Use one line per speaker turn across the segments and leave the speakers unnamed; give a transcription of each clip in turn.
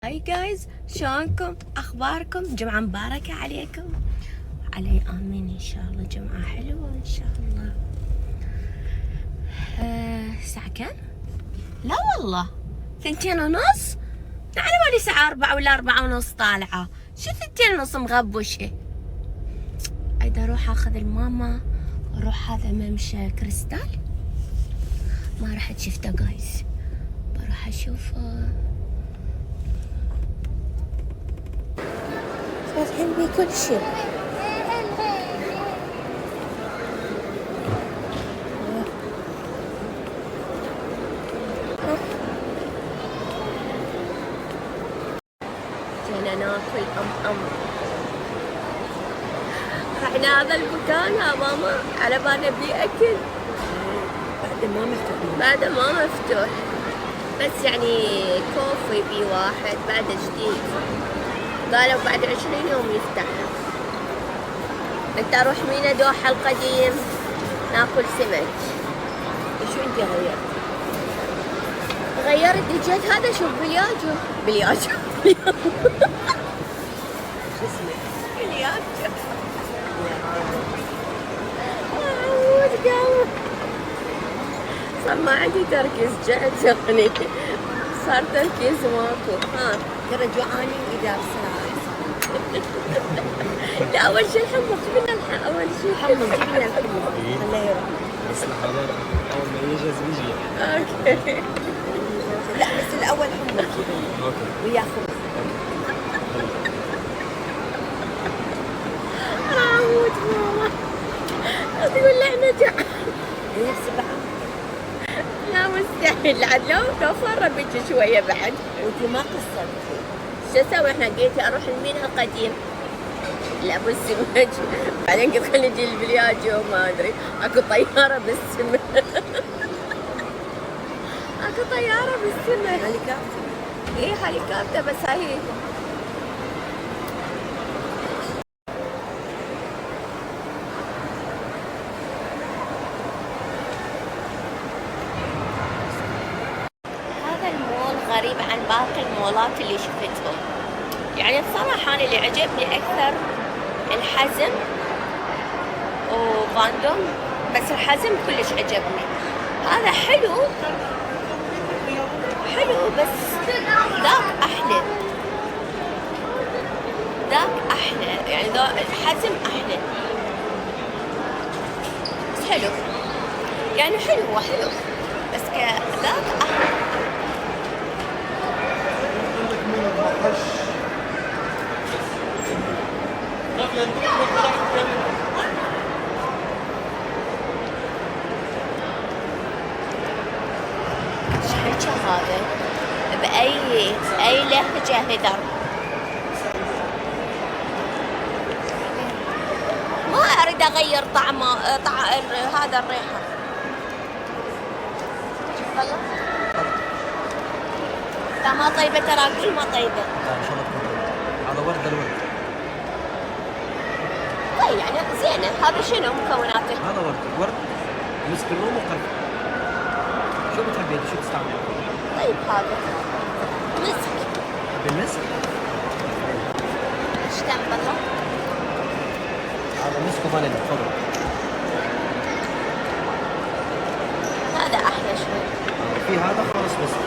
Hi guys، شلونكم؟ اخباركم؟ جمعة مباركة عليكم. علي امين ان شاء الله، جمعة حلوة ان شاء الله. الساعة كم؟ لا والله 2:30. على بالي الساعة 4 ولا 4:30 طالعة. شو 2:30 مغبوشة. عيد اروح اخذ الماما، اروح هذا ممشى كريستال، ما رحت شفته guys، بروح اشوفه. فاتحين بيه كل شيء. جينا ناكل ام رحنا هذا المكان يا ماما، على بالنا بيه اكل.
بعد ما مفتوح.
بعد ما مفتوح، بس يعني coffee بي واحد بعد جديد، قالوا بعد 20 يوم يفتح. انت اروح مينا دوحة القديم ناكل سمك.
شو انت غيرت؟
غيرت جيت هذا شوف بلياجو بلياجو.
شو اسمه؟
بلياجو. أموت قوي. صار ما عندي تركيز، جعت يعني صار تركيز ماكو. ها
ترى جوعانين اذا بسرعة احسن.
لا اول شيء الحمص، جيب لنا اول شيء
حمص، جيب لنا الحمص خليه يروح.
بس لحظات، اول ما يجهز بيجي.
okay.
لا بس الاول حمص جيب لنا.
okay.
ويا خبز.
راح اموت ماما، تقول لي احنا جوعان.
هي 7.
لا مستحيل، عاد لو فر بيجي شوية بعد.
وانت ما قصرتي.
شو اسوي احنا؟ قلت اروح المينا القديم لا ابو السمك، بعدين قلت خليني اجي البلياجو، ما ادري اكو طيارة بالسماء. اكو طيارة بالسماء.
هليكوبتر.
ايه هليكوبتر، بس هاي هذا المول غريب عن باقي المولات اللي شفتهم. يعني بصراحة أنا اللي عجبني أكثر الحزم وفاندوم، بس الحزم كلش عجبني. هذا حلو حلو، بس ذاك أحلى، ذاك أحلى، يعني ذا الحزم أحلى، بس حلو يعني، حلو هو حلو، بس ذاك أحلى. ايش حكى هذا؟ بأي أي لهجة هدر؟ ما أريد أغير طعم هذا الريحة. شوف والله لا ما طيبة، ترى أقول ما طيبة.
لا ان شاء الله تكون طيبة. هذا ورد الورد.
طيب يعني زينة. هذا شنو مكوناته؟
هذا ورد ورد مسك الروم وقرفة. شو بتحبي انت؟ شو بتستعملي؟
طيب هذا مسك.
بتحبي المسك؟
ايش تعمل بالله؟
هذا مسك وفانيلا، تفضل.
هذا أحلى شوي.
في هذا خالص مسك.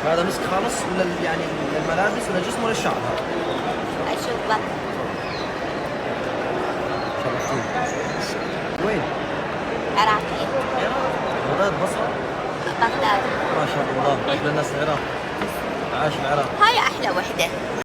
هذا مسك خالص ولا يعني للملابس ولا الجسم ولا الشعر؟
أشوف بقى.
شرفتيني. وين؟
عراقية.
بغداد، بصرة؟
بغداد.
ما شاء الله، احلى الناس العراق. عاش العراق.
هاي أحلى وحدة.